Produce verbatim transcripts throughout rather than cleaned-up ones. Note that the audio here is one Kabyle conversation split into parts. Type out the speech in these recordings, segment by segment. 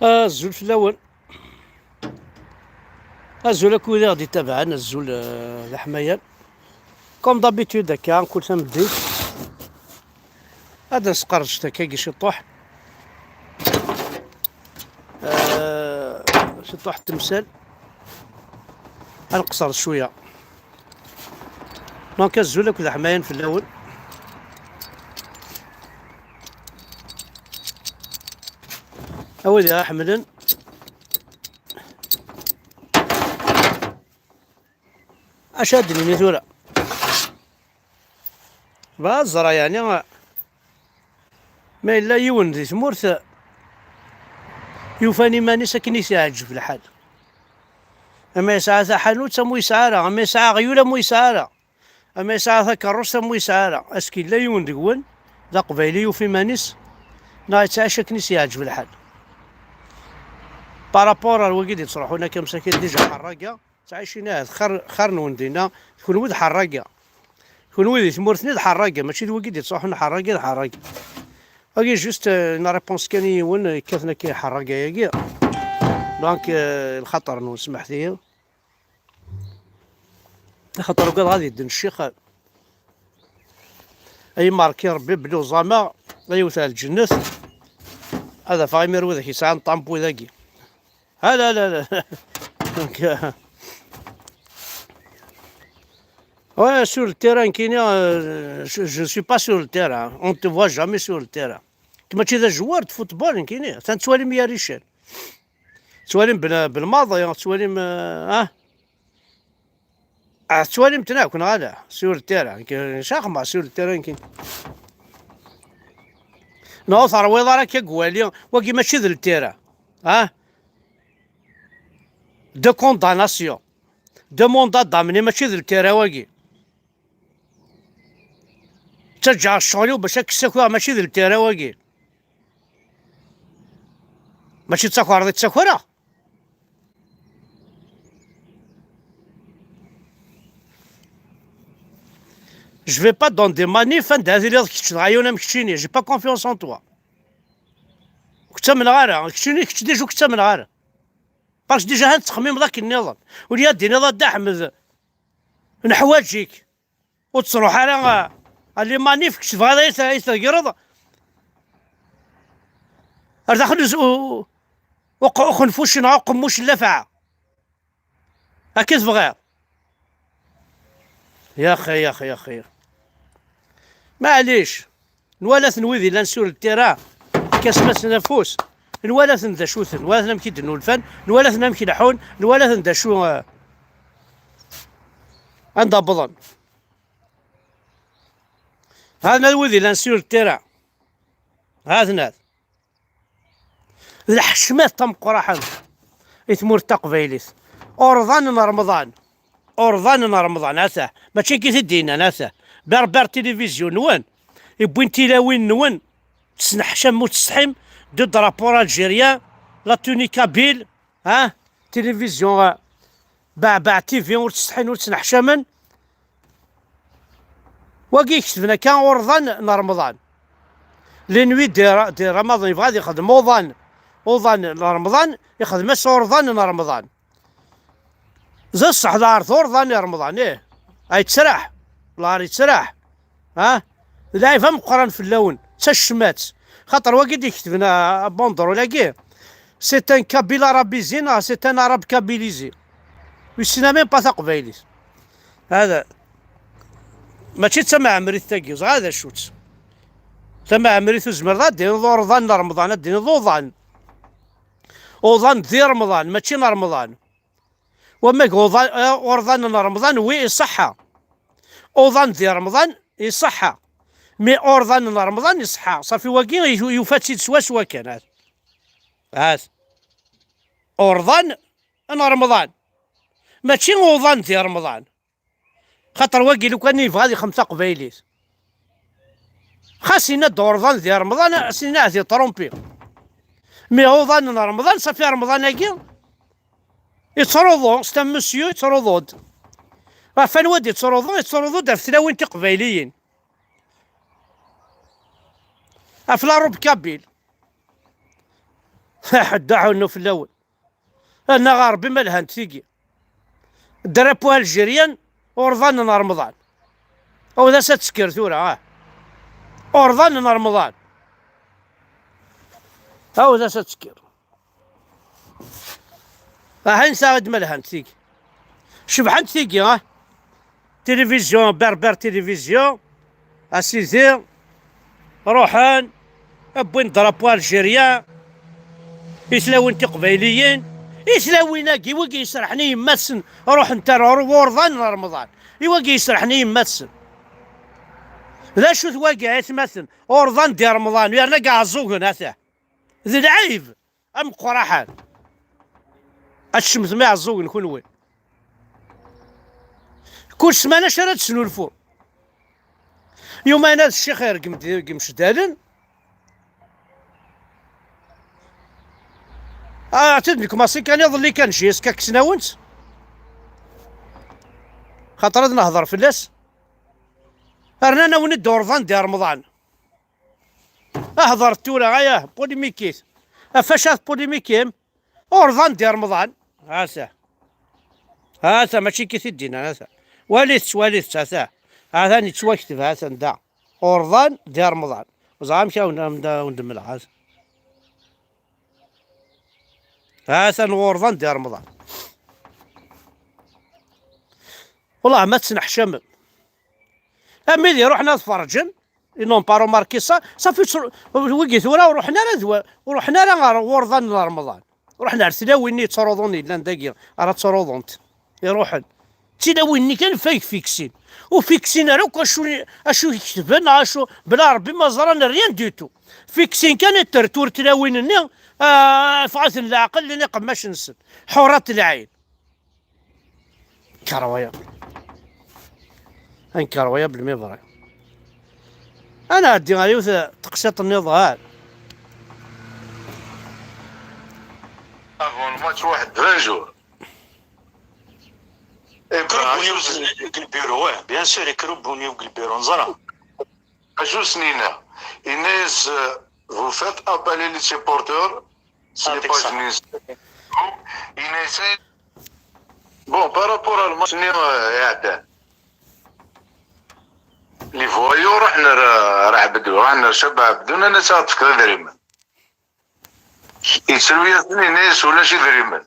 Azul fell-awen. Azul akk wid i ɣ-d-ittabaɛen, azul, eh, d aḥmayan. Comme d'habitude, akka, kul tameddit. Ad nesqerdec takagi ciṭuḥ. Eh, ciṭuḥ n temsal. Ad nqeṣṣer cwiya. Donc, azul akk d aḥmayan fell-awen. A wid i ɣ-iḥemmlen. Acu ad d-nini tura? Bɣa ad ẓreɣ, yeɛni, ma yella yiwen di tmurt yufan iman-is akken i s-iɛǧeb lḥal. Ama yesɛa taḥanut, am ur yesɛi ara, ama yesɛa aɣyul, am ur yesɛi ara, ama yesɛa takeṛṛust, am ur yesɛi ara. Est-ce que yella yiwen deg-wen d aqbayli yufa iman-is, neɣ yettɛic akken i s-iɛǧeb lḥal? Par rapport ar wigi d-yettruḥun akka msakit, déjà ḥerraga, ttɛicin ahat xir, xir-nwen dinna, kunwi d ḥerraga. Kunwi di tmurt-nni d ḥerraga, mačči d wigi d-yettruḥun ḥerraga, d ḥerraga. Agi juste, euh, une réponse kan i yiwen, euh, yekkaten akka ḥerraga-agi. Donc, euh, lxaṭer-nwen, smaḥet-iyi. Axaṭer ugadeɣ ad yedden ccix. Ay marki Rebbi belli uẓameɣ, ay wet ar lǧennet. Ad afeɣ imir widak yesɛan ṭampu dagi. Ah, la, la, la. Donc, euh, ouais, sur le terrain, nekkini, euh, je, je suis pas sur le terrain. On te voit jamais sur le terrain. Mačči d ajewwar de football, nekkini. Atan tettwalim yar ican. Tettwalim bel-, belmaḍi, tettwalim, euh, ah. Ah, tettwalim-ten akk, neɣ ala? Sur le terrain, nekkini, caxma sur le terrain, nekkini. Neɣ ur terwiḍ ara akka deg wali, wagi mačči d le terrain. Ah. De condamnation. De mandat d'amener, mačči d le terrain wagi. Ttaǧǧaɣ ccɣel-iw bac ad k-ssakiɣ, mačči d le terrain wagi. Mačči d takerḍit i ttakereɣ. Je vais pas dans des manifs anda ad tiliḍ kečč dɣa yiwen am keččini. J'ai pas confiance en toi. Ur k-ttamneɣ ara. Keččini, kečč déjà ur k-ttamneɣ ara. Parce que déjà ha tettxemmimeḍ akken nniḍen. Ur yad-tiniḍ a Dda Ḥmed, neḥwaǧ-ik. Ur tettruḥ ara, a, a les manifs, kečč tebɣiḍ ay t-, ay tegreḍ ar daxel uz-, u-, uq-, uxenfuc neɣ uqemmuc n lafaɛa. Akka tebɣiḍ? Yaxi, yaxi, yaxi. Maɛlic. Nwala-ten wid illan sur le terrain, kasem-asen afus. Nwala-ten d acu-ten, nwala-ten amek i d-nnulfan, nwala-ten amek leḥḥun, nwala-ten d acu, eh, anda wwḍen. Ha-ten-ad wid illan sur le terrain. Ha-ten-ad. D lḥecmat tameqqraḥent i tmurt taqbaylit. Urḍan n Remḍan. Urḍan n Remḍan, atah. Mačči akka i t-id-yennan, atah. Berber tilivizyu-nwen, iwwin tilawin-nwen, tesneḥcam ur tsetḥim, de drapeau algérien, la tenue kabyle, ah, tilivizyu, ah, Beɛbeɛ T V ur ttsetḥin ur ttneḥcamen. Wagi iketben akka urḍan n Remḍan. Les nuits de Ra-, de Ramadan, yebɣa ad ixdem uḍan, uḍan n Remḍan, ixdem-as urḍan n Remḍan. D ṣṣeḥ, d ɛerḍ urḍan i Remḍan, ih. Ay yettraḥ, lɛar yettraḥ. Ha? D lɛib ameqqran fell-awen, d tacmat. Xaṭer wagi d-iketben a, a bandrol-agi, c'est un kabyle arabisé neɣ c'est un arabe kabylisé. Wissen même pas taqbaylit. Hada. Mačči d tamɛemrit tagi, ẓra d acu-tt. Tamɛemrit ur tezmireḍ ad d-tiniḍ urḍan n Remḍan, ad d-tiniḍ uḍan. Uḍan di Remḍan, mačči n Remḍan. Wamag uḍan, eh, urḍan n Remḍan, oui, iṣeḥḥa. Uḍan di Remḍan, iṣeḥḥa. Mi urḍan n Remḍan, iṣeḥḥa. Ṣafi wagi, yu-, yufa-tt-id swaswa kan. Hat. Hat. Urḍan n Remḍan. Mačči uḍan di Remḍan. Xaṭer wagi lukan yebɣa ad ixdem taqbaylit. Xas yenna-d urḍan di Remḍan, as-nini ahat yeṭrumpi. Mi uḍan n Remḍan, safi Remḍan-agi, yettruḍu, c'est un monsieur, yettruḍu-d. Ɣef anwa d-yettruḍu? Yettruḍu-d ɣef tlawin tiqbayliyin. Ɣef la robe kabyle. Ḥedd aḥunnu fell-awen. Annaɣ a Ṛebbi ma lhant tigi. Drapeau algérien, urḍan n Remḍan. Awed-as ad tekker tura, ah. Urḍan n Remḍan. Awed-as ad tekker. Ahayen saɣ-d ma lhant tigi. Cebḥent tigi, ah. Télévision, Berbère Télévision, a sidi, ruḥen, wwin drapeau algérien, i tlawin tiqbayliyin, i tlawin-agi, wigi yesraḥen i yemma-tsen, ruḥent ar urḍan n Remḍan, i wigi yesraḥen i yemma-tsen. D acu-t wagi, ay atmaten, urḍan di Remḍan, yerna deg Iɛeẓẓugen, ata. D lɛib! Ameqqraḥan. Ad tcemtem Iɛeẓẓugen kunwi. Kul ssmana acu ara d-snulfu. Yumayen ad ccix irgem deg imceddalen. Ah, ɛtid nekk maṣi kan iḍelli kan jis kaksnawent. Xaṭer ad nehḍer fell-as. Rnan-awen-d urḍan di Remḍan. Hḍer tura, aya, polémique-it. Ɣef wacu ara tpulimikkim? Urḍan di Remḍan. Ata. Ata, mačči kif i d-nnan, ata. Walit-tt, walit-tt, ata. Atan yettwakteb, atan da. Urḍan di Remḍan. Ẓer amek awen-, awen-, awen-d-mleɣ, ata. Atan urḍan di Remḍan. Wellah ma tettneḥcamem. Am wid iruḥen ad ferǧen, ils n'ont pas remarqué ça, ça fait sur-, wigi tura ur ruḥen ara d wa-, ur ruḥen ara ɣer wurḍan n Remḍan. Ruḥen ar tlawin-nni yettruḍun yellan dagi, ara ttruḍunt. Iruḥen. D tilawin-nni kan fay fiksin. Ur fiksin ara akk acu, acu i ketben, neɣ acu, bla Rebbi ma ẓran rien du tout. Fiksin kan i tertur tlawin-nni, ah, ffɣen-ten leɛqel, llan iqemmac-nsen. Ḥurat lɛin. Nker waya. Nker waya belmi yeḍra. Ad nɛeddi ɣer yiwet teqsiṭ nniḍen. Avant le match واحد vingt jours. Eh ben, yekker ubuni deg lbiru, ouais, bien sûr, yekker ubuni deg lbiru, neẓra. Acu s-nina? Yenna-yas, euh, vous faites appeler les supporters, ce n'est pas une... Yenna-yas, bon, par rapport à le match-nni, euh, iɛeddan. Les voyous ruḥen ar, ar Ɛebdu, ruḥen ar Cabba Ɛebdu, nnan-as ad tefkeḍ idrimen. Yettru-yasen, yenna-yas ulac idrimen.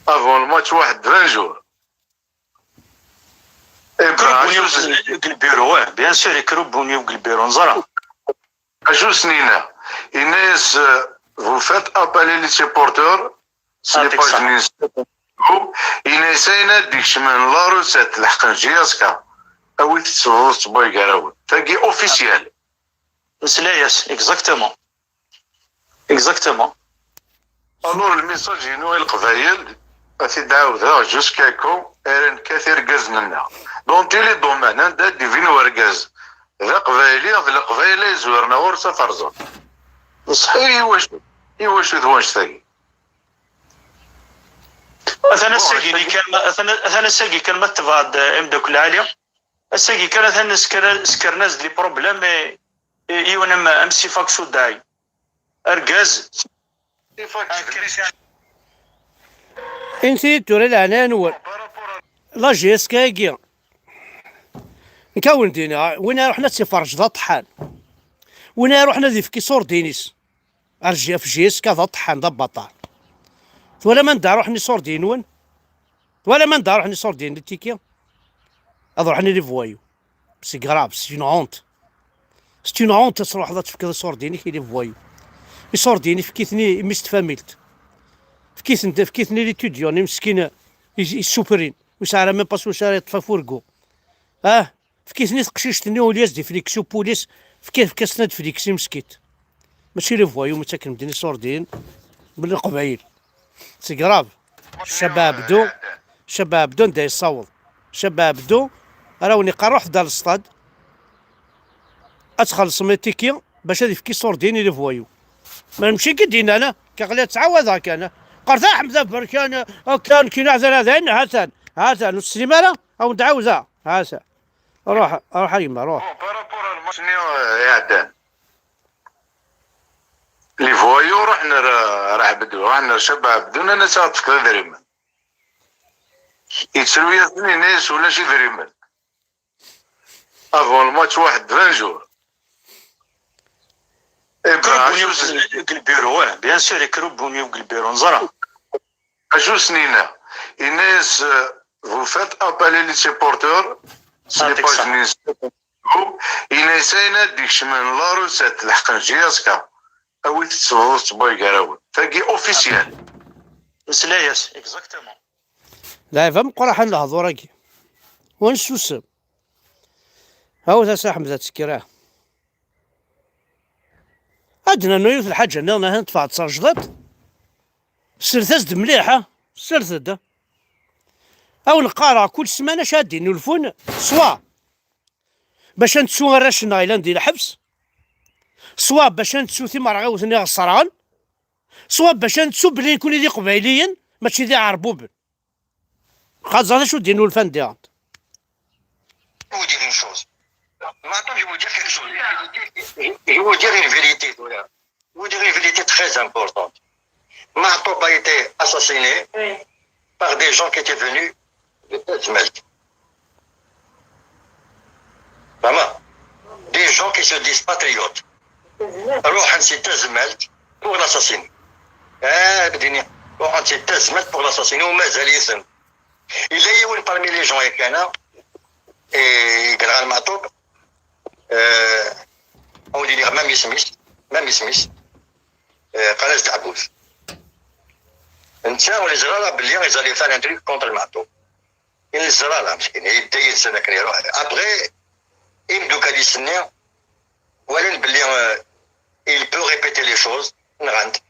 Avant le match واحد vingt jours. Eh ben, yekker ubuni deg lbiru, ouais, bien sûr, yekker ubuni deg lbiru, neẓra. Acu s-nina? Yenna-yas, euh, vous faites appeler les supporters, ce n'est pas une... Yenna-yas ayen ad d-ikecmen la recette, lḥeqq n J S K. Awit-tt tebḍut tewwa gar-awen. Tagi officiel. Nesla-yas, exactement. Exactement. Alors, le message-inu i Leqbayel, ad t-id-ɛawdeɣ jusqu'à quand ara nekkat irgazen-nneɣ. Dans tous les domaines, anda d-ibin urgaz d aqbayli, d Leqbayel ay izwiren ɣur-s ad t-rẓen. Ṣṣeḥ. I wacu? I wacu d wanect-agi? Atan ass-agi kan, atan, atan ass-agi kan ma tebɛed, eh, imdakel lɛali. Ass-agi kan atan skren-, skren-as-d les problèmes, eh, eh, yiwen am, am Sifak Sudai. Argaz. Inti tura leɛnaya-nwen. La J S K-agi. Nekk ad wen-d-iniɣ, win ara iruḥen ad tt-iferreǧ d aṭeḥḥan. Win ara iruḥen ad ifk iṣurdiyen-is. Ar J-, ɣef J S K d aṭeḥḥan, d abaṭal. Twalam anda ruḥen iṣurdiyen-nwen? Twalam anda ruḥen iṣurdiyen n Tiki? Ad ruḥen i les voyous. C'est grave, c'est une honte. C'est une honte ad truḥeḍ ad tefkeḍ iṣurdiyen-ik i les voyous. Iṣurdiyen, efk-iten i mmi-s n tfamilt. Efk-iten, efk-iten i l'étudiant, i meskin, i, i ssufrin. Ur yesɛi ara même pas s wacu ara yeṭṭef afurgu. Ah, efk-iten i teqcict-nni, au lieu ad s-d-ifliksi upulis, efk-, efk-asen ad fliksi meskint. Mačči les voyous, ma ttaken medden iṣurdiyen, belli Leqbayel. C'est grave. Ccaba Ɛebdu, Ccaba Ɛebdu anda yessaweḍ? Ccaba Ɛebdu, ara wen-iqqar ruḥet-d ar lestad, ad txellṣem i Tiki bac ad ifk iṣurdiyen i les voyous. Ma mačči i d-yennan, akka aql-i ttɛawadeɣ kan. Qqar ta Ḥmed Aberkan, akka, nekkin aɛdan, aɛdan, ha-t-an, ha-t-an, ur teslim ara? A wen-d-ɛawdeɣ, ha-t-an. Ruḥ, ruḥ a yemma, ruḥ. Bon, par rapport à le match-nni, euh, iɛeddan. Les voyous ruḥen ar, ar Ɛebdu, ruḥen ar Cabba Ɛebdu, nnan-as ad ṭṭfeḍ idrimen. Yettru-yasen, yenna-yas ulac idrimen. Avant le match, واحد vingt jours. Et ben, acu s- deg lbiru, ouais, bien sûr, yekker ubuni deg lbiru, neẓra. Acu s-nina? Yenna-yas, euh, vous faites appeler les supporters, c'est les pages municipales. Yenna-yas ayen ad d-ikecmen la recette, leḥqen J S K. Awi-t tsebɣeḍ s tbay gar-awen. Tagi officiel. Nesla-yas, exactement. Lɛib ameqqraḥ n lehdur-agi. Ur nessusem. Awet a Si Ḥmed ad tekker, ah. Ad d-nernu yiwet lḥaǧa nniḍen, ahat tfeɛd terjḍiṭ. Slet-as-d mliḥ, ah. Slet-d, ah. Awen qqareɣ kul ssmana acu ad d-innulfun, swa bac ad nettu arrac-nneɣ yellan di lḥebs, swa bac ad nettu timerɣiwt-nni ɣ-sserɣen, swa bac ad nettu belli nekkni d Iqbayliyen, mačči d Iɛerbuben. Xaẓer d acu d-innulfan diɣen. Je vais vous dire une chose. Maintenant, je vais vous dire quelque chose. Je vais vous dire une vérité, tura. Je vais vous dire une vérité très importante. Maɛṭub a été assassiné par des gens qui étaient venus de Tazmalt. Vraiment. Des gens qui se disent patriotes. Ruḥen si Tazmalt pour l'assassiner. Ah, bdini. Ruḥen si Tazmalt pour l'assassiner, u mazal-iten. Yella yiwen parmi les gens i kana, i yenɣan Maɛṭub, euh, on dirait même isem-is, même isem-is, euh, qqaren-as Deɛbus. Netta ur yeẓri ara belli ils allaient faire un truc contre Maɛṭub. Ur yeẓri ara, meskin, yedda yid-sen akken iruḥ. Après, imeddukal-is-nni, walan belli, euh, il peut répéter les choses, nɣan-t.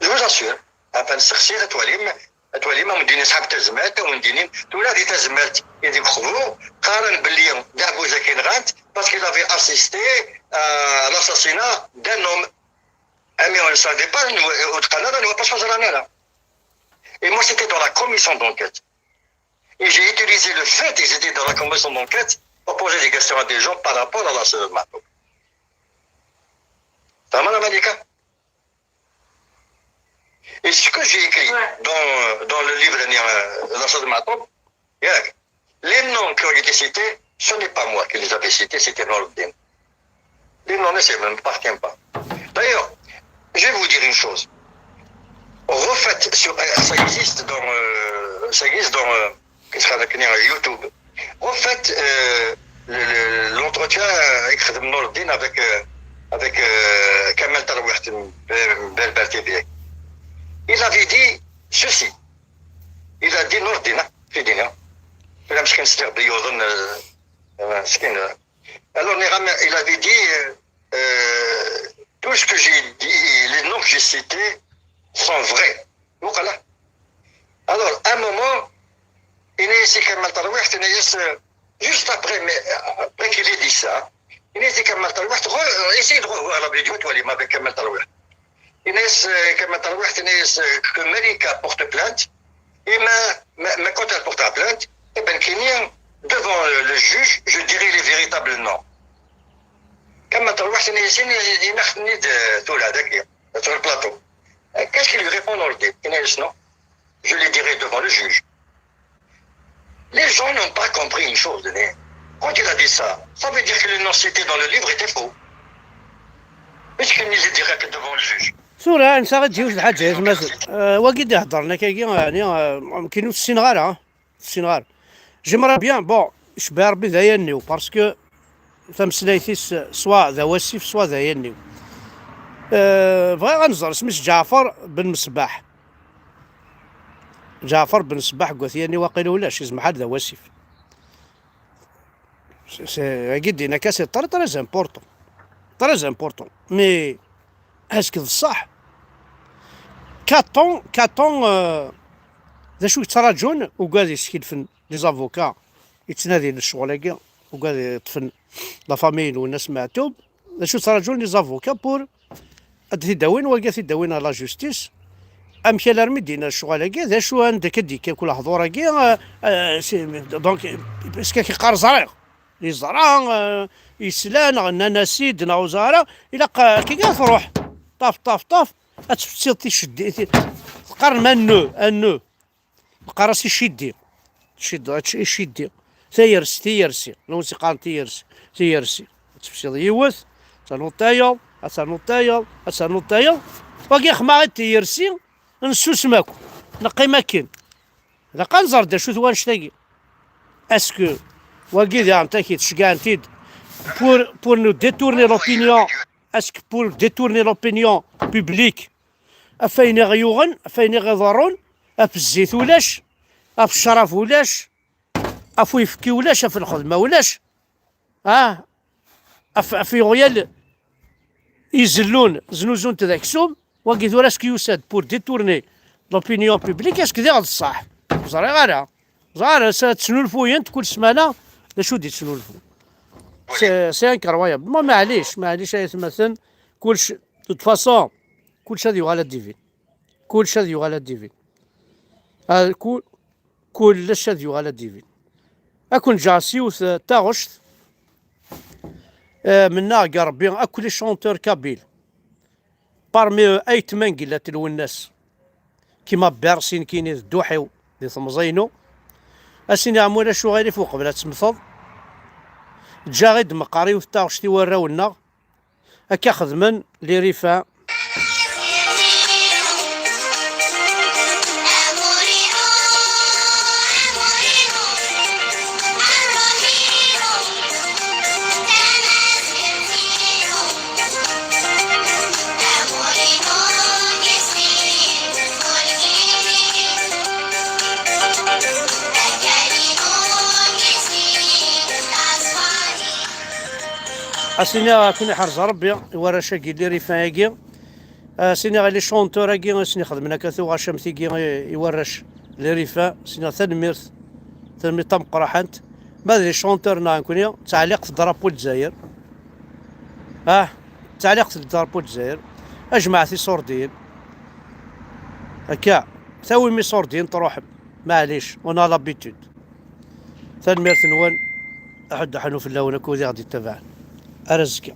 Je vous assure, enfin, sexy, ad twalim, ad twalim, ad wen-d-inin ṣṣḥab Tazmalt, ad wen-d-inin, tura di Tazmalt, i deg Xbu, qqaren belli Deɛbus-agi nɣan-t, parce qu'il avait assisté à l'assassinat d'un homme. Ah, mais on ne savait pas, ur d-qqaren ara, nwa pas ur ẓran ara. Et moi, c'était dans la commission d'enquête. Et j'ai utilisé le fait qu'ils étaient dans la commission d'enquête pour poser des questions à des gens par rapport à la sœur de Matou. T'as mal, Malika? Et ce que j'ai écrit dans, dans le livre, euh, la sœur de Matou, les noms qui ont été cités, ce n'est pas moi qui les avais cités, c'était Nordine. Les noms ne m'appartiennent pas. D'ailleurs, je vais vous dire une chose. Refaites sur, euh, ça existe dans, euh, ça existe dans, euh, qu'est-ce qu'on a, euh, YouTube. Refaites, euh, le, le, l'entretien, euh, avec Nordine avec, euh, avec, euh, Kamel Tarouih, Berbère T V. Il avait dit ceci. Il a dit Nordine, hein, c'est dit, hein. Il a dit, euh, euh, c'est qu'il, euh, Alors, il avait dit, euh, euh, tout ce que j'ai dit, les noms que j'ai cités sont vrais. Donc, voilà. Alors, à un moment, il est ici Kamel Tarouih, il est ici, euh, juste après, mais, euh, après qu'il ait dit ça, il est ici Kamel Tarouih, re-, essayez de revoir la vidéo, tu vois, avec Kamel Tarouih. Yenna-yas, euh, Kamel Tarouih, yenna-yas, euh, que Malika porte plainte, et ma, ma, ma, quand elle portera plainte, eh ben, Kenny, devant le, le juge, je dirai les véritables noms. Kamel Tarouih, yenna-yas, yenna-yas, yenna-yas, euh, tura, daki, sur le plateau. Euh, qu'est-ce qu'il lui répond, Nordine? Yenna-yas, non, je les dirai devant le juge. Les gens n'ont pas compris une chose, mais quand il a dit ça, ça veut dire que les noms cités dans le livre étaient faux. Puisqu'il ne les dira que devant le juge. Tura, nsaɣ-d yiwet lḥaǧa, yetma-s, euh, wagi d-iheddren akkagi, yeɛni, euh, mkin ur ssineɣ ara, ur ssineɣ ara. J'aimerais bien, bon, icebbeḥ Rebbi d ayanniw, parce que tameslayt-is, soit d awasif, soit d ayanniw. Euh, bɣiɣ ad nẓer isem-is Ǧaɛfeṛ Ben Mesbaḥ. Ǧaɛfeṛ Ben Mesbaḥ deg At Yanni waqila ulac, yezmer ad d awasif. C'est, c'est, agi d-yenna akka, c'est très, très important. Très important. Mais, est-ce que d ṣṣeḥ? Quatre ans, quatre ans, euh, d acu yettraǧun ugad yeskelfen les avocats yettnadin ccɣel-agi, ugad yeṭṭfen la famille n Wennas Meɛtub, d acu yettraǧun les avocats pour ad t-id-awin, wagi ad t-id-awin à la justice. Amek alarmi d-yenna ccɣel-agi, d acu anda akka d-yekka kul lehdur-agi, euh, euh, c'est, donc, est-ce que yeqqar ẓriɣ? Yeẓra, eh, yesla, neɣ nnan-as-id, neɣ ur ẓra ara. Ilaq, eh, kika truḥ. Ṭaf, ṭaf, ṭaf. Ad tefsiḍ ticeddi, ti-, teqqarem annu, annu. Neqqar-as iceddi. Iceddi, iceddi. Tayersi, tiyersi. Lawan s-iqqaren tiyersi. Tiyersi. Ad tefsiḍ yiwet, ad ternuḍ tayeḍ, ad ternuḍ tayeḍ, ad ternuḍ tayeḍ. Wagi xmaɣ-id tiyersi, nsusem akk. Neqqim akken. Ilaq ad nẓer d acu-t wanect-agi. Est-ce que wagi diɣen taki tceggɛen-t-id pour, pour nous détourner l'opinion, est-ce que pour détourner l'opinion publique, ɣef wayen i ɣ-yuɣen, ɣef wayen i ɣ-iḍerrun, ɣef zzit ulac, ɣef ccrab ulac, ɣef uyefki ulac, ɣef lxedma ulac, ah, ɣef, ɣef iɣyal izellun, znuzun-t d aksum, wagi tura est-ce que yusa-d pour détourner l'opinion publique, est-ce que diɣ d ṣṣeḥ? Ur ẓriɣ ara. Ẓer, s-, ttnulfuyent kul ssmana d acu d-yettnulfu. C'est, c'est incroyable. Ma, maɛlic, maɛlic ay atmaten, kullec, de toute façon, kullec ad yuɣal ad d-ibin. Kullec ad yuɣal ad d-ibin. Ah, ku-, kullec ad yuɣal ad d-ibin. Ad ken-ǧǧeɣ s yiwet, eh, taɣect, eh, mennaɣ deg Rebbi, akk les chanteurs kabyles. Parmi eux, ayetma n Gillat Lwennas, kima Bersin kini d dduḥ-iw di temẓi-inu. Ad s-iniɣ ma ulac uɣilif uqbel ad temmteḍ. Ǧǧaɣ-id meqqar yiwet taɣect i warraw-nneɣ. Akka xedmen les Rifin. Asini ad ken-iḥrez Rebbi i warrac-agi, les Rifin-agi. Asini les chanteurs-agi i sen-ixedmen akka tuɣac am tigi i, i warrac, les Rifin. Asini tanemmirt, tanemmirt tameqqraḥant. Ma d les chanteurs-nneɣ nekkni, ttɛelliqet drapeau Lezzayer. Ah, ttɛelliqet drapeau Lezzayer. Ajmaɛet iṣurdiyen. Akka, tawim iṣurdiyen, truḥem. Maɛlic, on a l'habitude. Tanemmirt-nwen. Aḥuddu ḥanu fell-awen akked i ɣ-d-ittabaɛen. Ar azekka.